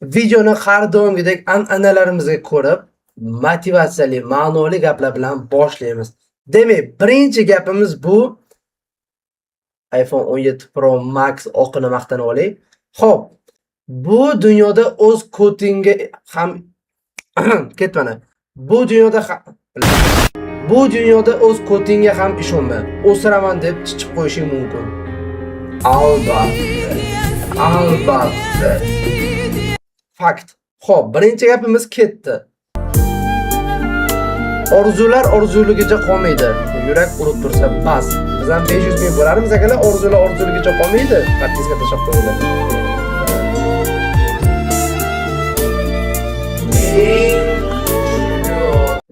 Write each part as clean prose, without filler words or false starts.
Videoni har doimgidek an'analarimizga ko'rib, motivatsiyali, ma'noli gaplar bilan boshlaymiz. Demak, birinchi gapimiz bu iPhone 17 Pro Max oqini maqtanib olay. Xo'p, bu dunyoda o'z ko'tingga ham ketmana. Bu dunyoda o'z ko'tingga ham ishonma. O'siraman deb chichib qo'yishing mumkin. Albatta. Albatta. Fakt. Xo'p, birinchi gapimiz ketdi. Orzular orzuligicha qolmaydi. Yurak urib tursa bas. Biz ham 500 ming bo'larmiz akalar, orzular orzuligicha qolmaydi. Подписка tashlab qo'yinglar.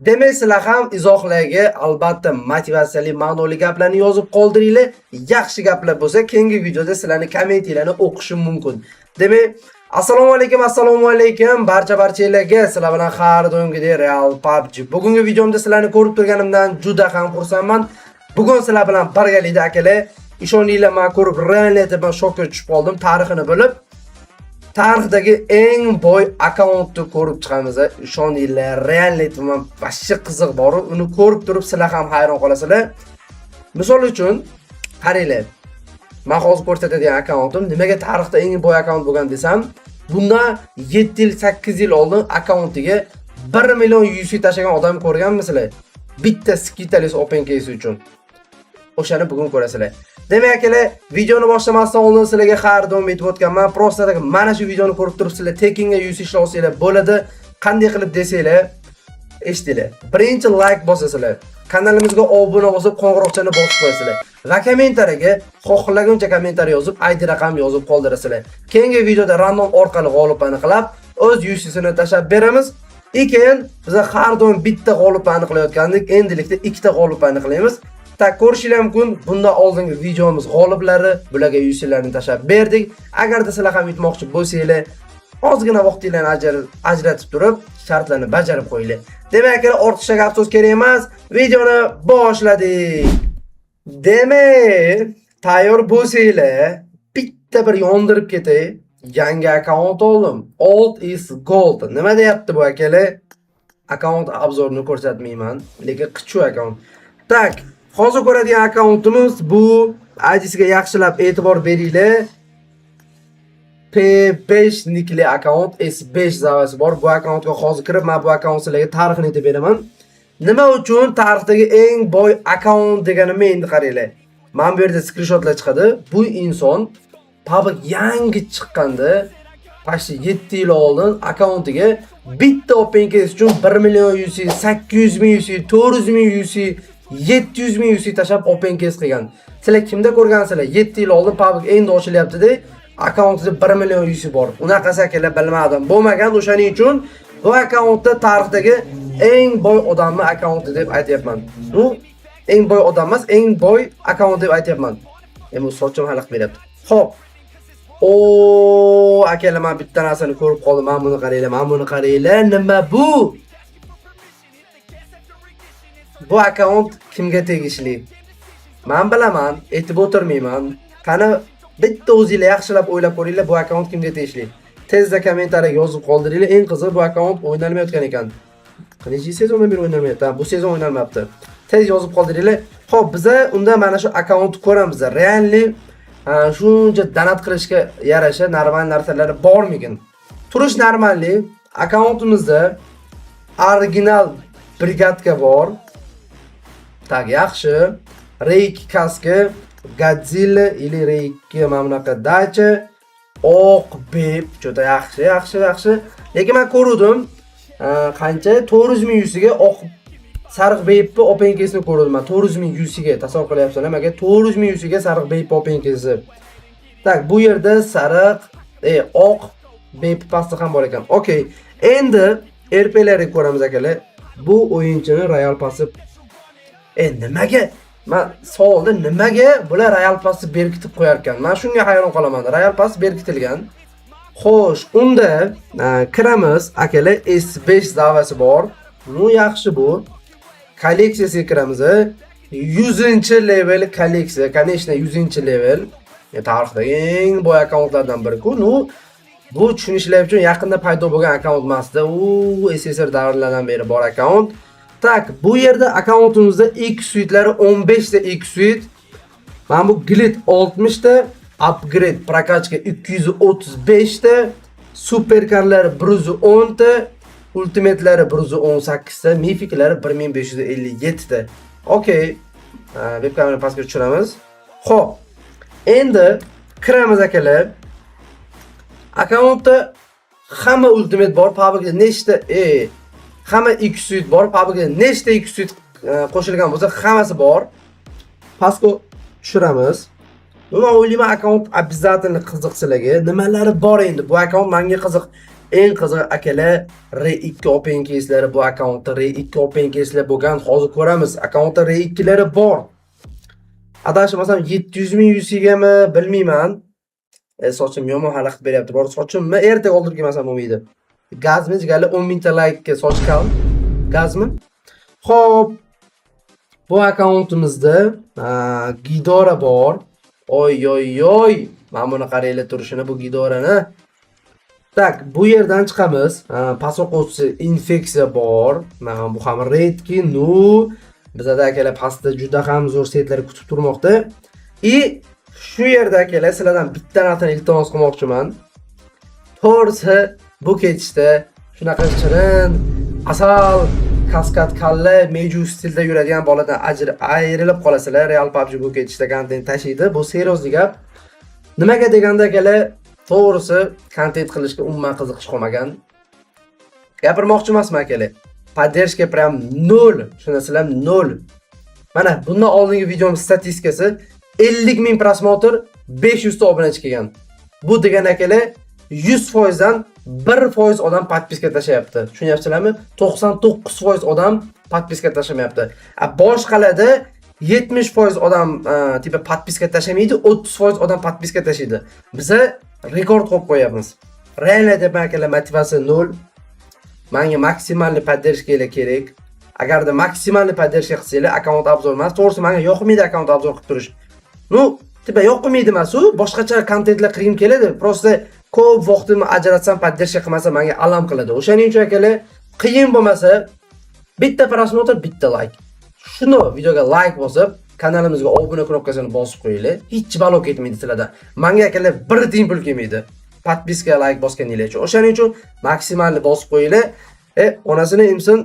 Demak, sizlar ham izohlarga albatta motivatsiyali, ma'noli gaplarni yozib qoldiringlar. Yaxshi gaplar bo'lsa, keyingi videoda sizlarning kommentinglarni o'qishim mumkin. Demak, assalomu alaykum, assalomu alaykum barcha barchalarga. Sizlar bilan har doimgidek Real PUBG. Bugungi videomda sizlarni ko'rib turganimdan juda ham xursandman. Bugun sizlar bilan birgalikda akalar, ishoninglar, men ko'rib realni ben shokka tushib qoldim, tarixini bilib. Tarixdagi eng boy akkauntni ko'rib chiqamiz. Ishoninglar, realni aytaman, вообще qiziq bor. Uni ko'rib turib sizlar ham hayron qolasizlar. Misol uchun, qaranglar. Men hozir ko'rsatadigan akkauntim nimaga tarixda eng boy akkaunt bo'lgan desam, bundan 7 yil, 8 yil oldin akkauntiga 1 million UC tashlagan odam ko'rganmisizlar? Bitta Skitalis Open Case uchun. O'shani bugun ko'rasizlar. Demak, akalar, videoni boshlamasdan oldin sizlarga har doim aytib o'tganman, просто mana shu videoni ko'rib turib sizlar tekinga UC ishlab olsanglar bo'ladi. Qanday qilib desanglar, eshitinglar. Birinchi like bosasizlar, kanalimizga obuna bosib, qo'ng'iroqchani bosib qo'yasizlar va kommentariyaga xohlaguncha kommentariy yozib, ID raqam yozib qoldirasizlar. Keyingi videoda random orqali g'olib aniqlab, o'z UC'sini tashlab beramiz. Keyin biz har doim bitta g'olib aniqlayotgandik, endilikda ikkita g'olib aniqlaymiz. Так, ko'rishinglar mumkin, bundan oldingi videomiz g'oliblari, bularga UC'larni tashlab berdik. Agarda sizlar ham yutmoqchi bo'lsanglar, ozgina vaqtinglarni ajratib turib, shartlarni bajarib qo'yinglar. Demak, akalar, ortiqcha gap so'z kerak emas. Videoni boshladik. Demak, tayyor bo'lsanglar, bitta bir yondirib ketay. Yangi akkaunt oldim. Old is gold. Nima deyapti bu akalar? Akkaunt обзор ini ko'rsatmayman, lekin qichu akkaunt. Так, hozir ko'radigan akkauntimiz bu IDsiga yaxshilab e'tibor beringlar. P5 nikli akkaunt, S5 zavasi bor. Bu akkauntga hozir kirib, men bu akkaunt sizlarga tarixini aytib beraman. Nima uchun tarixdagi eng boy akkaunt deganimni endi qaranglar. Mana bu yerda skrinshotlar chiqadi. Bu inson PUBG yangi chiqqanda, почти 7 yil oldin akkauntiga bitta open case uchun 1 million UC, 800 ming UC, 400 ming UC, 700 ming UC tashlab open case qilgan. Sizlar kimda ko'rgansizlar? 7 yil oldin PUBG endi ochilyapti-da, akkauntida 1 million UC bor. Unaqasi akalar bilmadim. Bo'lmagan, o'shaning uchun bu akkauntda tarixdagi eng boy odamning akkaunti deb aytyapman. Bu eng boy odam emas, eng boy akkaunt deb aytyapman. Endi sochim xalaqit beryapti. Xo'p. O, akalar, men bitta narsani ko'rib qoldim. Mana buni qaranglar, mana buni qaranglar. Nima bu? Bu akkaunt kimga tegishli? Men bilaman, aytib o'tirmayman. Qani bitta o'zinglar yaxshilab o'ylab ko'ringlar, bu akkaunt kimga tegishli? Tezda kommentariyaga yozib qoldiringlar. Eng qizig'i, bu akkaunt o'ynalmayotgan ekan. Qancha sezondan beri o'ynalmayapti? Ha, bu sezon o'ynalmayapti. Tez yozib qoldiringlar. Xo'p, biza unda mana shu akkauntni ko'ramiz. Реально shuncha донат qilishga yarasha normal narsalar bormikin? Turish normalli. Akkauntimizda original brigadka bor. Так, yaxshi. Reyk kaska, Godzilla или Reyk mana bunaqa dacha, oq beb, juda yaxshi, yaxshi, yaxshi. Lekin men ko'rdim, qancha 400 ming yuziga oq sariq bepni open case'ni ko'rdim men 400 ming yuziga. Tasavvur qilyapsizlar, aka, 400 ming yuziga sariq bep open case'i. Так, bu yerda sariq, oq bep pasti ham bor ekan. Okey. Endi RP'larni ko'ramiz akalar. Bu o'yinchini Royal Pass'i nimaga? Men savolda nimaga bular Royal Pass'i berkitib qo'yar ekan? Men shunga hayron qolaman. Royal Pass berkitilgan. Xo'sh, unda kiramiz, akalar, S5 zavasi bor. Bu yaxshi bu. Kolleksiyasiga kiramiz. 100-level kolleksiya, конечно, 100-level. Tarixdagi eng boy akkauntlardan biri-ku. Ну, Bu tushunishlar uchun yaqinda paydo bo'lgan akkaunt emasda. U SSR davrlaridan beri bor akkaunt. Так, bu yerda akkauntimizda X suitlari 15 ta X suit. Mana bu Glit 60 ta, upgrade прокачка 235 ta, superkarlari 110 ta, ultimate'lari 118 ta, mifiklari 1557 ta. Okey. Web kamerani pastga tushiramiz. Xo'p. Endi kiramiz, akalar. Akkauntda hamma ultimate bor, PUBG'da nechta, hamma X suit bor, PUBG'da nechta X suit qo'shilgan bo'lsa, hammasi bor. Pastga tushiramiz. Man o'ylayman, akkaunt обязательно qiziq sizlarga. Nimalari bor endi? Bu akkaunt menga qiziq. Eng qizig'i, akalar, R2 open case'lari, bu akkauntda R2 open case'lar bo'lgan. Hozir ko'ramiz. Akkauntda R2'lari bor. Adashmasam 700 ming UCgami, bilmayman. Sochim yomon xalaqit beryapti. Bor sochimni ertaga oldirib kelmasam bo'lmaydi. Gazmi, jigarlar, 10 mingta laykka soch kal. Gazmi? Xo'p. Bu akkauntimizda Gidora bor. Oy oy oy. Mana buni qaranglar turishini, bu Gidorani. Так, bu yerdan chiqamiz. Pasoqovchi infeksiya bor. Mana bu ham редкий, ну bizada, akalar, pastda juda ham zo'r setlar kutib turmoqda. И shu yerda, akalar, sizlardan bitta narsani iltimos qilmoqchiman. To'g'risi, bu ketishda shunaqa shirin, asal, kaskad kalla, meju stilda yuradigan boladan ayrilib qolasizlar. Real PUBG bu ketishda kontent tashiydi. Bu серьёзный gap. Nimaga deganda, akalar, to'g'risi, kontent qilishga umuman qiziqish qolmagan. Gapirmoqchi emasman, akalar. Поддержка прям nol. Tushunasizlar, nol. Mana bundan oldingi videom statistikasi: 50 ming просмотр, 500 ta obunachi kelgan. Bu degani, akalar, 100% dan 1% odam подписка tashlayapti. Tushunyapsizlarmi? 99% odam подписка tashlamayapti. A boshqalarda 70% odam типа подписка tashlamaydi, 30% odam подписка tashlaydi. Biza rekord qo'yib qo'yapmiz. Реально aytyapman, akalar, motivatsiya nol. Menga максимальный поддержка kerak. Agarda максимальный поддержка qilsanglar, akkaunt обзор emas. To'g'risi, menga yoqmaydi akkaunt обзор qilib turish. Ну, типа yoqmaydi emas u, boshqacha kontentlar qilgim keladi. Просто ko'p vaqtimni ajratsam, поддержка qilmasa, menga alam qiladi. O'shaning uchun, akalar, qiyin bo'lmasa, bitta просмотр, bitta like. Shuni videoga like bosib, kanalimizga obuna knopkasini bosib qo'yinglar. Hech balo ketmaydi sizlardan. Menga, akalar, bir tiyin pul kelmaydi. Подписка, like bosganinglar uchun. O'shaning uchun максимальный bosib qo'yinglar. Onasini emsin,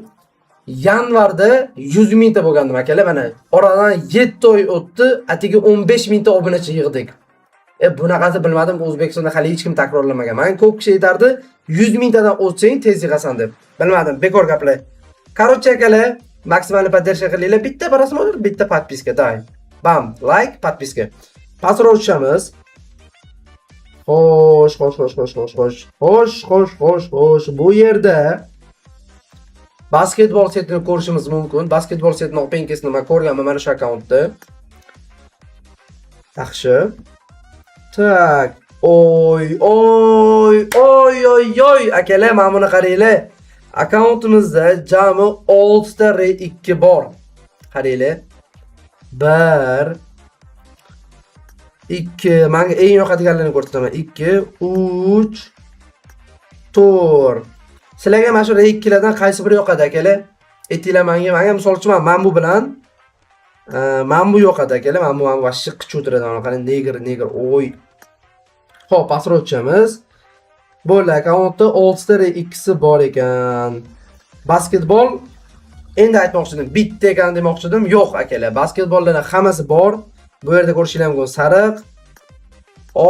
yanvarda 100 mingta bo'lgandim, akalar, mana oradan 7 oy o'tdi, atigi 15 mingta obunachi yig'dik. Bunaqasi bilmadim, O'zbekistonda hali hech kim takrorlamagan. Man ko'p kishi aytardi, 100 mingtadan o'tsang tez yig'asan deb. Bilmadim, bekor gaplar. Короче, akalar, максимальный поддержка qilinglar. Bitta просмотр, bitta подписка, дай. Bam, like, подписка. Pastroq tushamiz. Xo'sh, xo'sh, xo'sh, xo'sh, xo'sh, xo'sh. Xo'sh, xo'sh, xo'sh, xo'sh. Bu yerda basketbol setini ko'rishimiz mumkin. Basketbol setini open case'ini man ko'rganman mana shu akkauntda. Yaxshi. Так. Oy, oy, oy, oy, oy. Akalar, mana buni qaranglar. Akkauntimizda jami 6 ta R2 bor. Qaranglar. 1, 2, menga eng yoqadiganlarini ko'rsataman. 2, 3, 4. Sizlarga mana shu R2lardan qaysi biri yoqadi, akalar? Aytinglar menga. Menga, misol uchun, man bu bilan mana bu yoqadi, akalar. Mana bu вообще qichib o'tiradi. Mana qarang, negr, negr. Oy. Xo'p, pastroq tushamiz. Bo'ldi, akkauntda 6 ta R2si bor ekan. Basketbol endi aytmoqchi edim, bitta ekan demoqchi edim. Yo'q, akalar, basketbollarning hammasi bor. Bu yerda ko'rishingiz mumkin: sariq,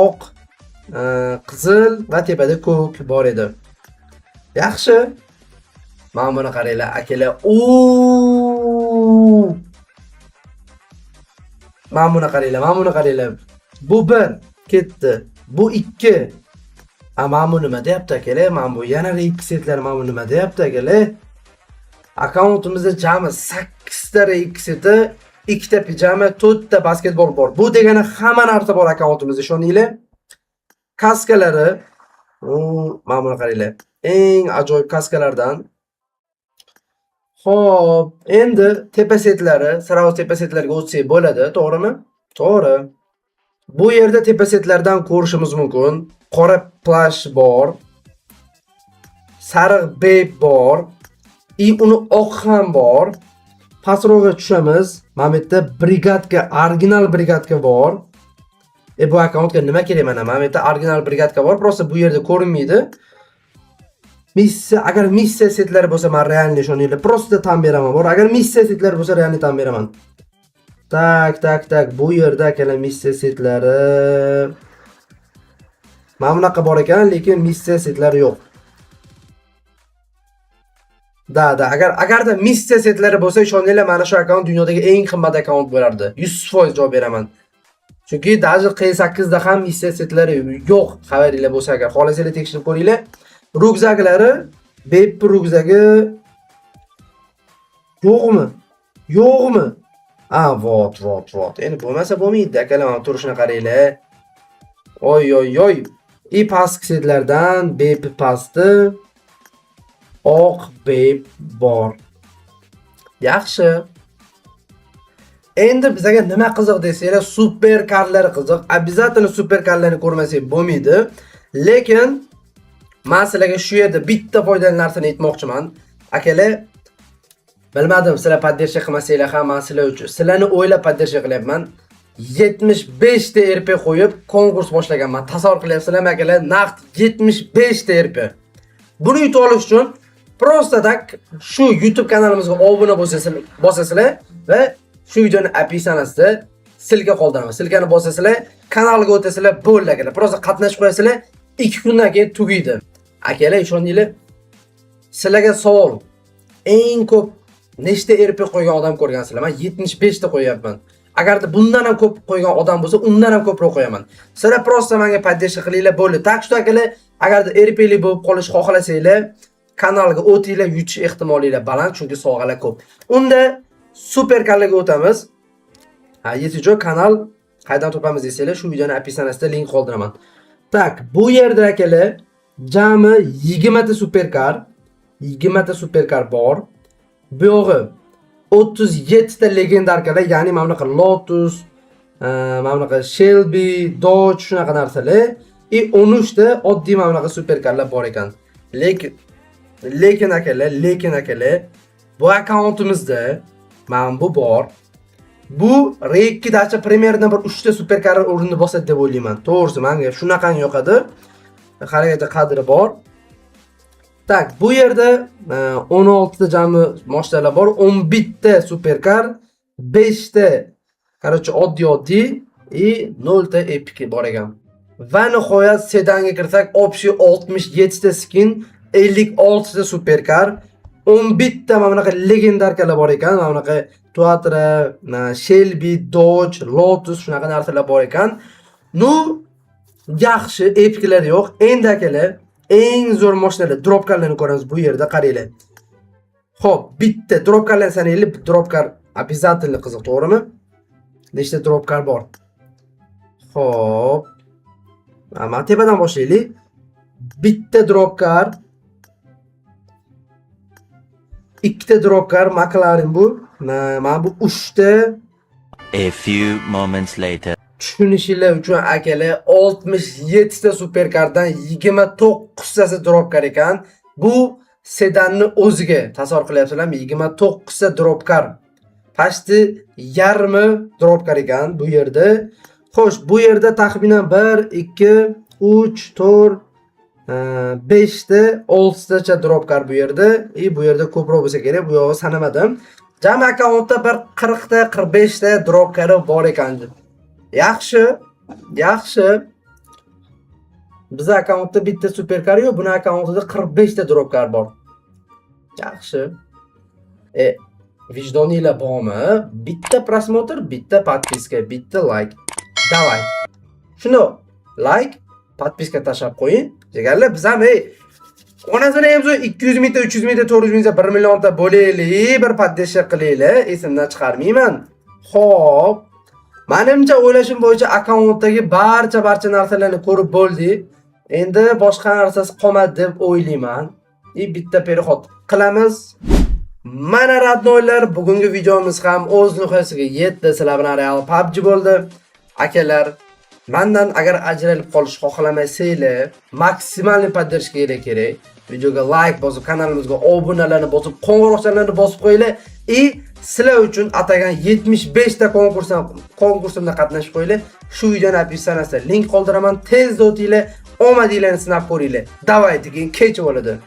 oq, qizil va tepada ko'k bor edi. Yaxshi. Mana buni qaranglar, akalar. U Mana buni qaranglar, mana buni qaranglar. Bu bir ketdi. Bu ikki. A mana bu nima deyapti, akalar? Mana bu yana R2 setlar, mana bu nima deyapti, akalar? Akkauntimizda jami 8 ta R2 seti, ikkita pijama, 4 ta basketbol bor. Bu degani hamma narsa bor akkauntimizda, ishoninglar. Kaskalari, mana buni qaranglar. Eng ajoyib kaskalardan. Xo'p, endi tepa setlari, сразу tepa setlarga o'tsak bo'ladi, to'g'rimi? To'g'ri. Bu yerda tepa setlardan ko'rishimiz mumkin. Qora plash bor. Sariq beb bor. И uni oq ham bor. Pastroqqa tushamiz. Mana bu yerda бригадка, original бригадка bor. E, bu akkauntga nima kerak mana? Mana bu yerda original бригадка bor, просто bu yerda ko'rinmaydi. Missiya, agar missiya setlari bo'lsa, men реально ishoninglar, просто tan beraman. Bor, agar missiya setlari bo'lsa, реально tan beraman. Так, так, так, bu yerda, akalar, missiya setlari mana bunaqa bor ekan, lekin missiya setlari yo'q. Да, да, agarda missiya setlari bo'lsa, ishoninglar, mana shu akkaunt dunyodagi eng qimmat akkaunt bo'lardi. 100% javob beraman. Chunki даже Q8 da ham missiya setlari yo'q, xabaringlar bo'lsa agar. Xohlasanglar, tekshirib ko'ringlar. Rukzaklari, Bep rukzagi yo'qmi? Yo'qmi? A, вот, вот, вот. Endi bo'lmasa bo'lmaydi, akalar, mana turishini qaranglar. Oy, oy, oy. И pastki setlardan Bep pasti oq bep bor. Yaxshi. Endi bizga nima qiziq desanglar, super karlar qiziq. Обязательно super karlarni ko'rmasak bo'lmaydi. Lekin men sizlarga shu yerda bitta foydali narsani aytmoqchiman. Akalar, bilmadim, sizlar поддержка qilmasanglar ham, men sizlar uchun, sizlarni o'ylab поддержка qilyapman. 75 ta RP qo'yib konkurs boshlaganman. Tasavvur qilyapsizlarmi, akalar? Naqd 75 ta RP. Buni yutib olish uchun просто так shu YouTube kanalimizga obuna bo'lsasizlar, bosasizlar va shu videoni описание sida ссылка qoldiraman. Ссылка ni bosasizlar, kanalga o'tasizlar, bo'ldi, akalar. Просто qatnashib qo'yasizlar, 2 kundan keyin tugaydi. Akalar, ishoninglar, sizlarga savol. Eng ko'p nechta RP qo'ygan odam ko'rgansizlar? Men 75 ta qo'yapman. Agarda bundan ham ko'p qo'ygan odam bo'lsa, undan ham ko'proq qo'yaman. Sizlar просто menga поддержка qilinglar, bo'ldi. Так что, akalar, agarda RPli bo'lib qolish xohlasanglar, kanalga o'tinglar, yutish ehtimolinglar baland, chunki sovg'alar ko'p. Unda super kanalga o'tamiz. Ha, yetijo kanal qayerdan topamiz desanglar, shu videoni описание sida link qoldiraman. Так, bu yerda, akalar, jami 20 ta superkar, 20 ta superkar bor. Bu yog'i 37 ta легендарка lar, ya'ni mana bunaqa Lotus, mana bunaqa Shelby, Dodge, shunaqa narsalar. И 13 ta oddiy mana bunaqa superkarlar bor ekan. Lekin akalar, lekin akalar, bu akkauntimizda mana bu bor. Bu R2 dacha примерно bir 3 ta superkar o'rnini bosadi deb o'ylayman. To'g'risi, menga shunaqangi yoqadi. Harakati qadri bor. Так, bu yerda 16 ta jami mashinalar bor, 11 ta superkar, 5 ta, короче, oddiy и 0 ta epic bor ekan. Va nihoyat sedanga kirsak, общий 67 ta skin, 56 ta superkar, 11 ta mana bunaqa легендарка lar bor ekan, mana bunaqa Tuatara, Shelby, Dodge, Lotus, shunaqa narsalar bor ekan. Ну, yaxshi, epiklar yo'q. Endi, akalar, eng zo'r mashinalar, dropkarlarni ko'ramiz bu yerda, qaranglar. Xo'p, bitta dropkarlarni sanaylik. Dropkar обязательно qiziq, to'g'rimi? Nechta dropkar bor? Xo'p. Mana, tepadan boshlaylik. Bitta dropkar. Ikkita dropkar McLaren bu. Mana bu uchta. A few moments later. Tushunishinglar uchun, akalar, 67 ta superkardan 29 tasi dropkar ekan. Bu sedanni o'ziga, tasavvur qilyapsizlarmi? 29 ta dropkar. Почти yarmi dropkar ekan bu yerda. Xo'sh, bu yerda taxminan 1, 2, 3, 4, 5 ta, 6 tacha dropkar bu yerda. И bu yerda ko'proq bo'lsa kerak, bu yog'i sanamadim. Jami akkauntda bir 40 ta, 45 ta dropkari bor ekan. Yaxshi, yaxshi. Biza akkauntda bitta superkar yo'q, buni akkauntida 45 ta dropkar bor. Yaxshi. E, vijdoninglar bormi? Bitta просмотр, bitta подписка, bitta like. Давай. Shuni like, подписка tashlab qo'ying. Jigarlar, biz ham, ey, onasini ham so'ng 200 mingta, 300 mingta, 400 mingta, 1 millionta bo'laylik, bir поддержка qilaylik, esimdan chiqarmayman. Xo'p. Menimcha, o'ylashim bo'yicha akkauntdagi barcha narsalarni ko'rib bo'ldik. Endi boshqa narsasi qolmadi deb o'ylayman. И bitta переход qilamiz. Mana, родной lar, bugungi videomiz ham o'z nihoyasiga yetdi. Sizlar bilan Real PUBG bo'ldi. Akalar, Mandan agar ajralib qolishni xohlamasanglar, максимальный поддержка kerak. Videoga like bosib, kanalimizga obunalarni bosib, qo'ng'iroqchalarni bosib qo'yinglar и sizlar uchun atagan 75 ta konkursimda qatnashib qo'yinglar. Shu videoni описание sida link qoldiraman. Tezda o'tinglar, omadinglarni sinab ko'ringlar. Давайте, keyin kech bo'ladi.